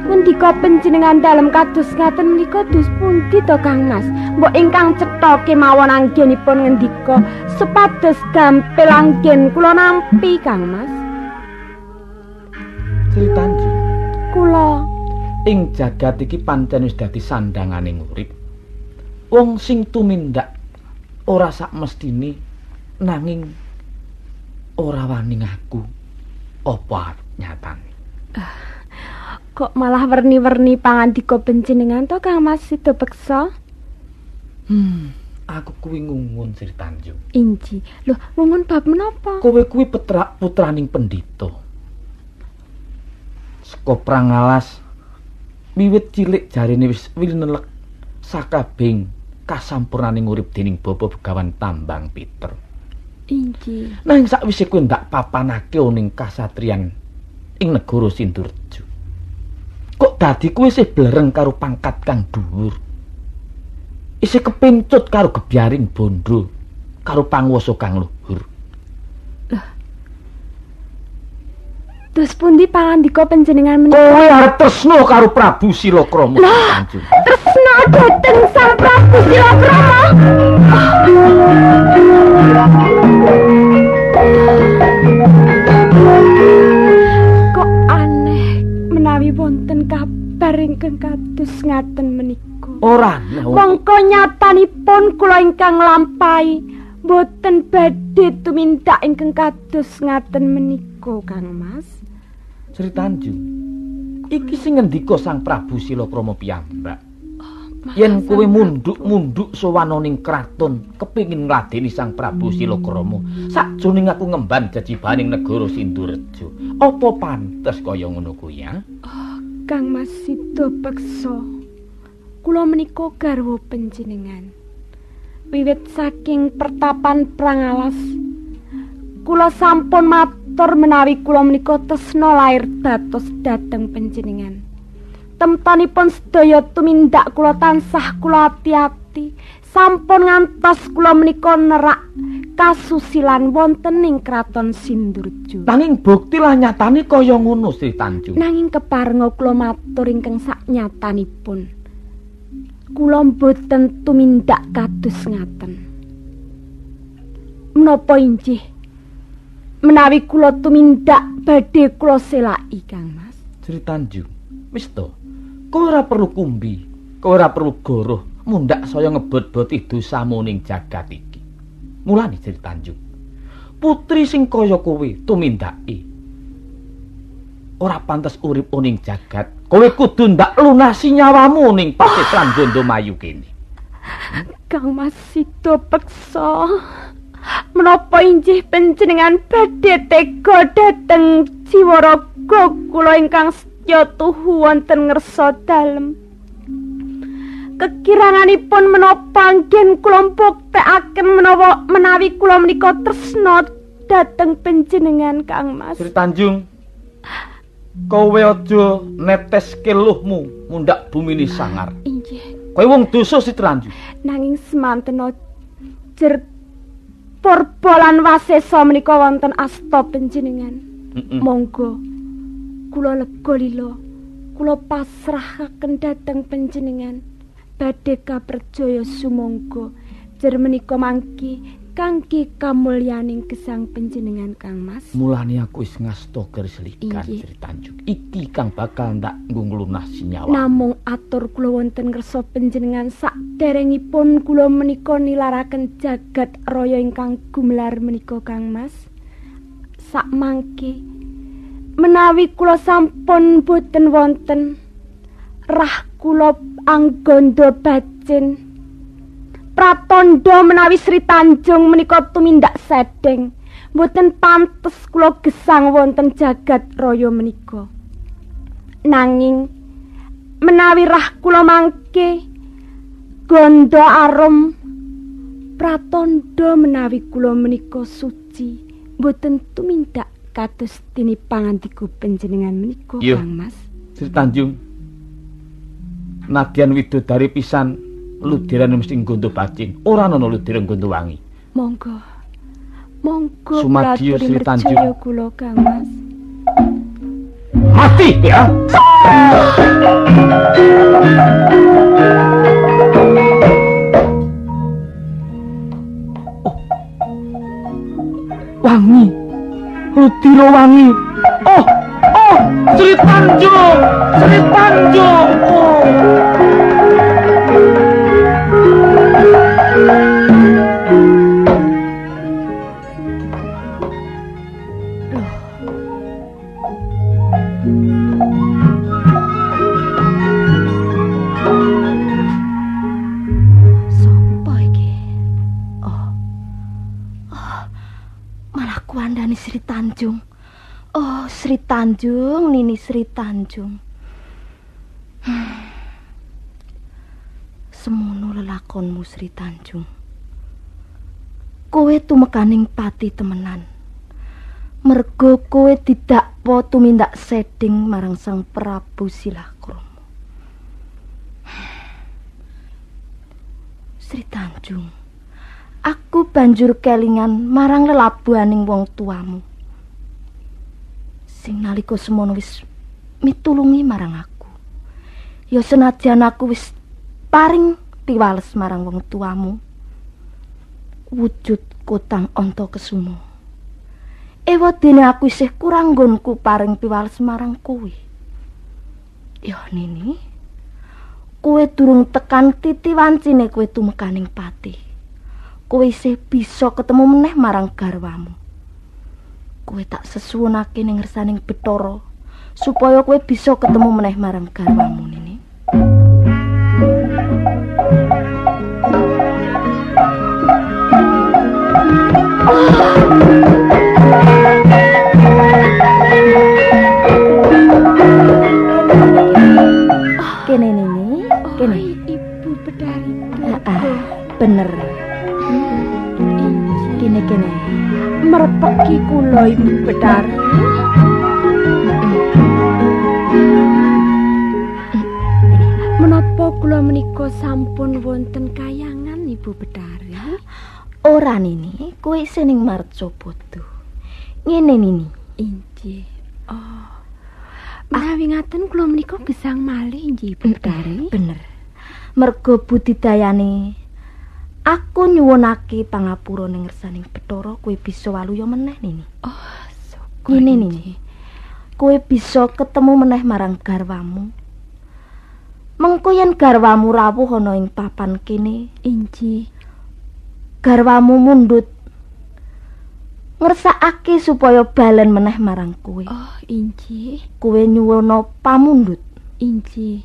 Ngendika panjenengan dalem kados ngaten menika dos pundi to Kang Mas? Mbok ingkang cetha kemawon anggenipun ngendika supados gampil anggen kula nampi Kang Mas. Sri Tanjung. Kula ing jagat iki pancen wis dadi sandhanganing urip. Wong sing tumindak Ora sak mestine nanging ora wani ngaku apa nyatane. Kok malah werni-werni pangandika panjenengan to Kang Mas Sida Peksa? Aku kuwi ngungun Sri Tanjung. Inji. Lho, ngungun bab menapa? Kowe kuwi putraning pendhita. Saka Prangalas wiwit cilik jarene wis winelek sakabeng kasampurnaning urip dening Bapa Begawan Tambang Peter. Inji. Nanging sakwise kowe ndak papanake ning kasatriyan ing negara Sindurjo. Kok dadi kowe isih blereng karo pangkat kang dhuwur. Isih kepencut karo gebyaring bondo, karo panguwasa kang luhur. Loh. Terus pundi pangandika panjenengan menika? Kowe arep tresna karo Prabu Silakrama. Tresna dhateng Sang Prabu Silakrama. Kok aneh menawi wonten kabar ingkang kados ngaten menika. Ora. Mongko nyatanipun kula ingkang nglampahi boten badhe tumindak ingkang kados ngaten menika, Kang Mas. Sri Tanjung, iki sing ngendika Sang Prabu Silakrama piyambak. Yen kowe munduk-munduk sowan ning kraton kepingin ngladeni Sang Prabu Silakrama, sakjroning aku ngemban jejibaning negara Sindurjo, apa pantes kaya ngono kuwi ya? Oh, Kang Mas Sida Peksa, kula menika garwa panjenengan. Wiwit saking pertapan Prangalas, kula sampun matur menawi kula menika tresna lair dados dhateng panjenengan. Temtonipun sedaya tumindak kula tansah kula ati-ati, sampun ngantos kula menika nerak kasusilan wonten ing kraton Sindurjo. Nanging bukti lah nyatane kaya ngono Sri Tanjung. Nanging keparenga kula matur ingkang saknyatanipun, kula mboten tumindak kados ngaten. Menapa injih menawi kula tumindak badhe kula selaki, Kang Mas? Sri Tanjung, wis to. Kowe ora perlu kumbi, kowe ora perlu goroh, mundhak saya ngebot-boti dosamu ning jagat iki. Mulane Sri Tanjung, putri sing kaya kowe tumindake ora pantes urip ning jagat. Kowe kudu ndak lunasi nyawamu ning pasetran Gondomayu kene. Kang Mas Sida Peksa, menapa injih panjenengan badhe tega dhateng jiwa raga kula ingkang setya tuhu wonten ngersa dalem? Kekiranganipun menapa anggen kula mbuktekake menawa menawi kula menika tresna dhateng panjenengan, Kang Mas? Sri Tanjung, kowe aja neteske luhmu mundhak bumine sangar. Injih. Kowe wong dosa Sri Tanjung. Nanging semanten jer purba lan wasesa menika wonten asta panjenengan. Monggo kula lega lila, kula pasrahaken dhateng panjenengan. Badhe kaperjaya sumangga jer menika mangki kangge kamulyaning gesang panjenengan, Kang Mas. Mulane aku wis ngasta garis likan Sri Tanjung. Iki kang bakal ndak nggo nglunasi nyawa. Namung atur kula wonten ngersa panjenengan saderengipun kula menika nilaraken jagat raya ingkang gumelar menika, Kang Mas. Sakmangke menawi kula sampun boten wonten, rah kula angganda bacin. Pratandha menawi Sri Tanjung menika tumindak sedeng, mboten pantes kula gesang wonten jagat raya menika. Nanging menawi rah kula mangke gandha arum, pratandha menawi kula menika suci, mboten tumindak kados dene pangandika panjenengan menika, Kang Mas. Sri Tanjung, nadyan widodari pisan ludiran mesti nggondo bacin, ora ana ludiran nggondo wangi. Monggo. Monggo sumadyo Sri Tanjung kula, Kang Mas. Mati ya. Oh. Wangi. Ludira wangi. Oh, oh, Sri Tanjung, Sri Tanjung. Oh. Aku andani Sri Tanjung. Oh, Sri Tanjung, Nini Sri Tanjung. Semono lelakonmu Sri Tanjung. Kowe tumekaning pati temenan. Mergo kowe didakwa tumindak seding marang Sang Prabu Silakrama. Sri Tanjung, aku banjur kelingan marang lelabuhaning wong tuamu. Sing nalika semono wis mitulungi marang aku. Ya senajan aku wis paring piwales marang wong tuamu, wujud kotang onto kesumo. Ewadene aku isih kurang nggonku paring piwales marang kowe. Ya Nini, kowe durung tekan titi wancine kowe tumekaning pati. Kowe isih bisa ketemu meneh marang garwamu. Kowe tak sesuwunake ning ngersaning Bathara supaya kowe bisa ketemu meneh marang garwamu, Nini. Kene Nini, kene. Oh, Ibu Bedari. Heeh, bener. Kene kene. Merpeki kula Ibu Bedari. Menapa kula menika sampun wonten kayangan Ibu Bedari? Ora Nini, kowe isih ning Marcapada. Ngene Nini. Inggih. Oh. Menawi ngaten kula menika gesang malih inggih Ibu Bedari. Bener. Mergo budidayane aku nyuwunake pangapura ning ngersaning Bathara, kowe bisa waluya meneh Nini. Oh, syukur. Ngene Nini. Kowe bisa ketemu meneh marang garwamu. Mengko yen garwamu rawuh ana ing papan kene, inggih. Garwamu mundhut ngersakake supaya balen meneh marang kowe. Oh, inggih. Kowe nyuwuna pamundhut. Inggih.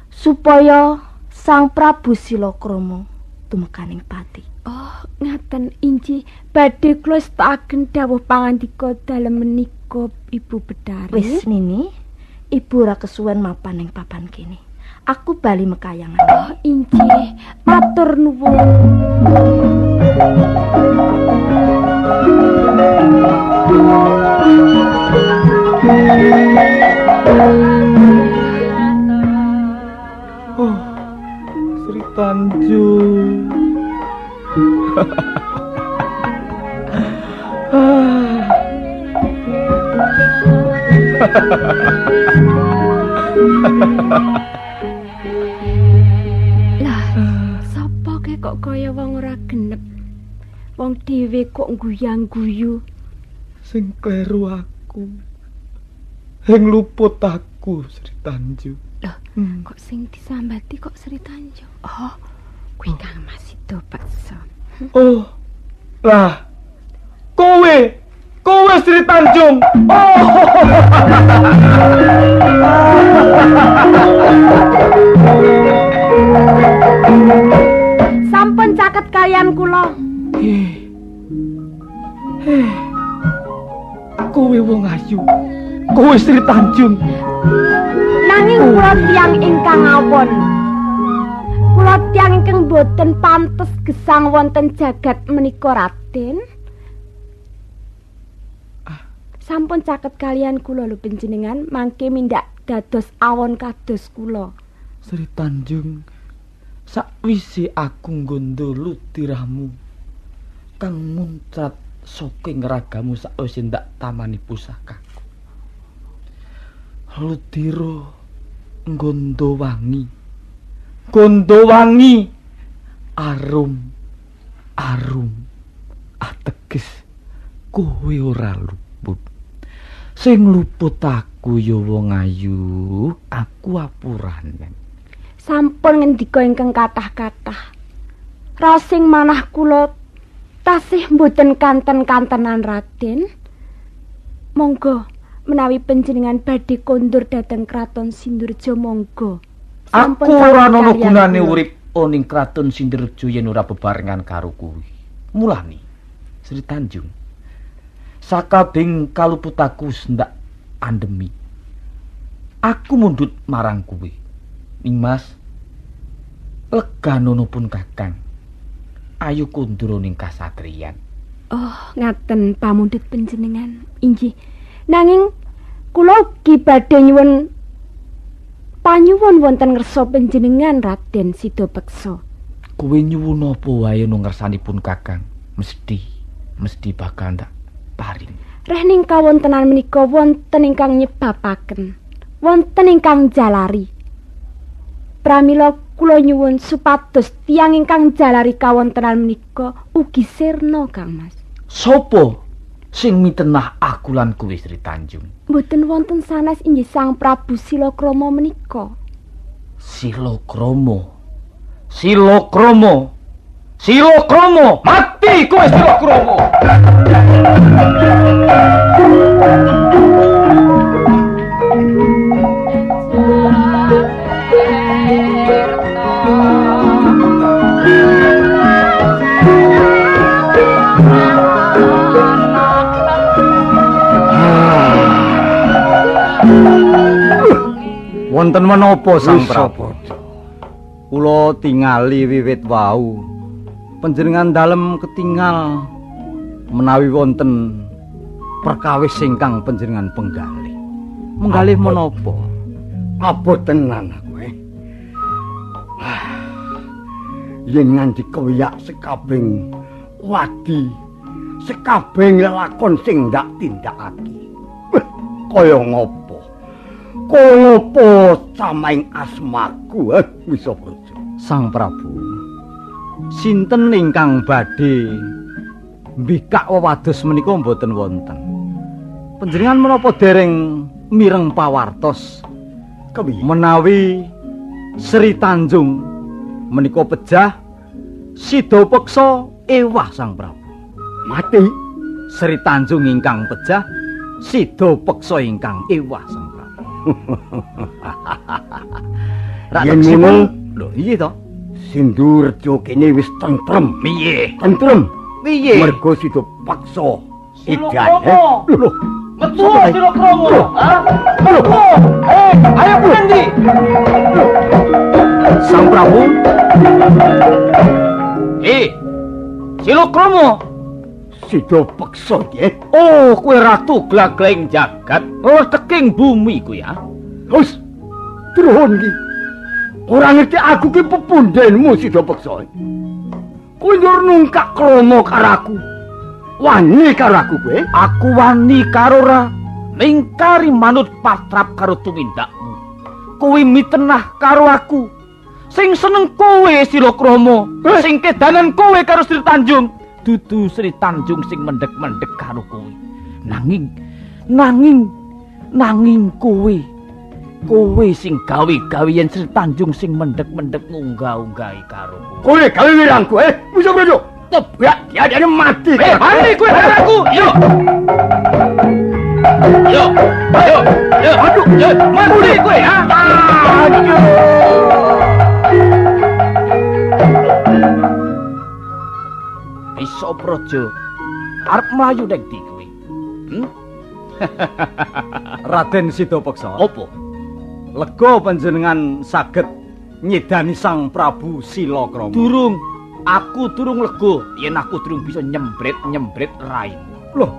Supaya Sang Prabu Silakrama tumekaning pati. Oh, ngaten inggih. Badhe kula estakaken dawuh pangandika dalem menika Ibu Bedari. Wis Nini, Ibu ora kesuwen mapan ning papan kene. Aku bali mekayangan. Oh, inggih. Matur nuwun. Oh, Sri Tanjung. Lah, sapa ke kok kaya wong ora genep? Wong dhewe kok guyang-guyu. Sing kleru aku. Sing luput aku, Sri Tanjung. Loh, kok sing disambati kok Sri Tanjung? Oh, kuwi Kang Mas Sida Paksa. Oh. Lah. Kowe, kowe Sri Tanjung. Oh. Sampun caket kalian kula. Kowe wong ayu. Kowe Sri Tanjung. Nanging kula tiyang ingkang awon. Kula tiyang ingkang boten pantes gesang wonten jagat menika Raden. Sampun caket kalian kula lho panjenengan mangke mindak dados awon kados kula. Sri Tanjung, sakwise aku nggondo ludiramu kang muncrat saking ragamu sakwise ndak tamani pusakaku. Ludira nggondo wangi. Gondo wangi arum arum ateges kowe ora luput. Sing luput aku ya wong ayu, aku apuranen. Sampun ngendika ingkang kathah-kathah. Rasing manah kula tasih mboten kanten-kantenan Raden. Monggo menawi panjenengan badhe kondur dhateng Kraton Sindurja monggo. Aku ora ana gunane urip ning Kraton Sindurja yen ora bebarengan karo kuwi. Mulane Sri Tanjung, Sakabeng kaluputaku ndak andemi. Aku mundhut marang kowe. Ning Mas, leganono pun Kakang. Ayo kondur ning kasatriyan. Oh, ngaten pamundhut panjenengan. Inggih. Nanging kula ugi badhe nyuwun panyuwun wonten ngersa panjenengan Raden Sidapeksa. Kowe nyuwun apa wae nang ngersanipun Kakang, mesti bakal ndak paring. Rehning kawontenan menika wonten ingkang nyebabaken, wonten ingkang jalari. Pramila kula nyuwun supados tiyang ingkang jalari kawontenan menika ugi sirna, Kang Mas. Sopo sing mitenah aku lan kowe Sri Tanjung? Mboten wonten sanes inggih Sang Prabu Silakrama menika. Silakrama. Silakrama. Silakrama, mati kowe Silakrama. Wonten menapa Sang Prabu? Kula tingali wiwit wau panjenengan dalem ketingal menawi wonten perkawis ingkang panjenengan penggalih. Menggalih menapa? Abot tenan aku. Yen nganti kewiyak sekabeng wadi, sekabeng lelakon sing ndak tindakake. Kaya ngopo? Kaya ngopo samaing asmaku, Wisapraja? Sang Prabu, sinten ingkang badhe mbikak wewados menika mboten wonten. Panjenengan menapa dereng mireng pawartos menawi Sri Tanjung menika pejah Sidapeksa ewah Sang Prabu. Mati Sri Tanjung ingkang pejah, Sidapeksa ingkang ewah Sang Prabu. Yen ngono lho, iya to? Sindurejo kene wis tentrem. Piye? Tentrem. Piye? Mergo Sidapeksa edan. Lho, metu Silakrama. Ha? Metu. Ayo pundi? Sang Prabu. Silakrama. Sidapeksa iki. Oh, kowe ratu glaglaing jagat, leteking bumi kuwi ya. Wis, druhun iki. Ora ngerti aku ki pepundhenmu Sidapeksa. Kowe njur nungkak krama karo aku. Wani karo aku kowe? Aku wani karo ora mingkari manut patrap karo tumindakmu. Kowe mitenah karo aku. Sing seneng kowe Silakrama, sing kedanan kowe karo Sri Tanjung. Dudu Sri Tanjung sing mendek-mendek karo kowe. Nanging kowe kowe sing gawe-gawe yen Sri Tanjung sing mendek-mendek ngunggah-unggahi karo kowe. Kowe gawe wirangku, Wisapraja. Tebak diadane mati. Mati kowe karo aku. Yo. Yo, ayo, yo, aduh, yo, mati kowe ha. Aduh. Wisapraja arep mlayu ning ndi kowe? Raden Sidapeksa. Apa? Lega panjenengan saged nyidani Sang Prabu Silakrama. Durung, aku durung lega yen aku durung bisa nyembret-nyembret raimu. Loh.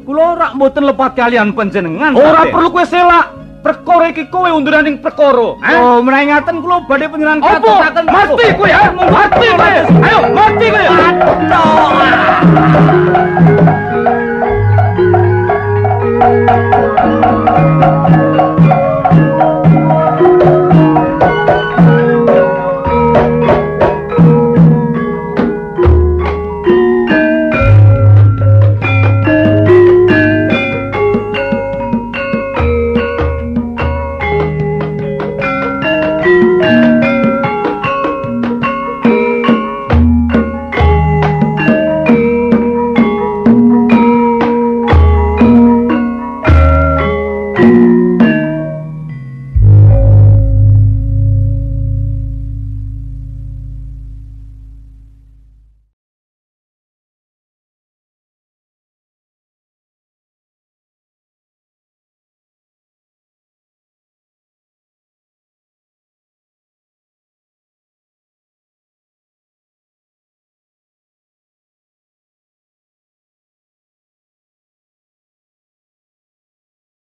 Kula rak mboten lepat kalian panjenengan. Ora perlu kowe selak. Perkara iki kowe unduraning perkara. Oh, menawi ngaten kula badhe panjenengan katosaken. Mati kowe ya, mati kowe. Ayo, mati kowe.